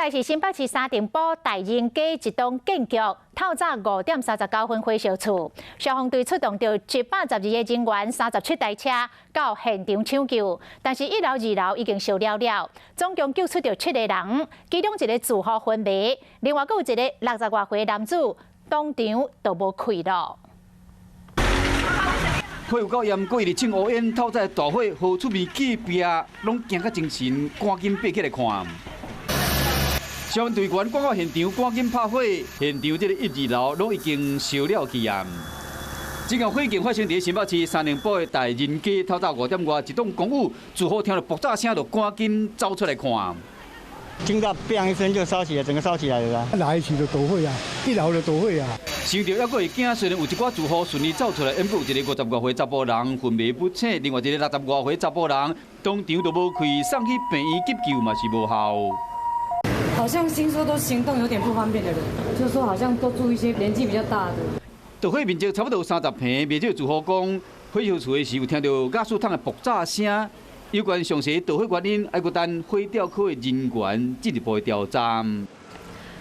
來是新北市三重埔大仁街一棟建築透早5點39分火燒厝，消防隊出動著112個人員、37台車到現場搶救，但是一樓、二樓已經燒了了，總共救出著七個人，其中一个住戶昏迷，另外閣有一个60外歲男子當場就無氣囉。火有夠炎，閣一直衝烏煙，透早大火，予厝邊隔壁攏驚甲精神，趕緊爬起來看。消防隊員趕到現場，趕緊拍火，現場這个一、二樓攏已經燒了去啊！這個火警發生佇新北市三重埔的大仁街，透早5點外，一棟公寓住戶聽著爆炸聲，就趕緊走出來看。聽到砰一聲就燒起來，整個燒起來了啦！來一起就著火啊，一樓就著火啊！想著猶閣會驚，雖然有一寡住戶順利走出來，毋過有一個50外歲查埔人昏迷不醒，另外一個60外歲查埔人當場就無氣，送去病院急救嘛是無效。好像聽說都行動有點不方便的人，就是說好像都住一些年紀比較大的。著火面積差不多有30坪，袂少住戶講，火燒厝的時有聽著瓦斯桶的爆炸聲。有關詳細著火原因，猶閣等火調課的人員進一步的調查。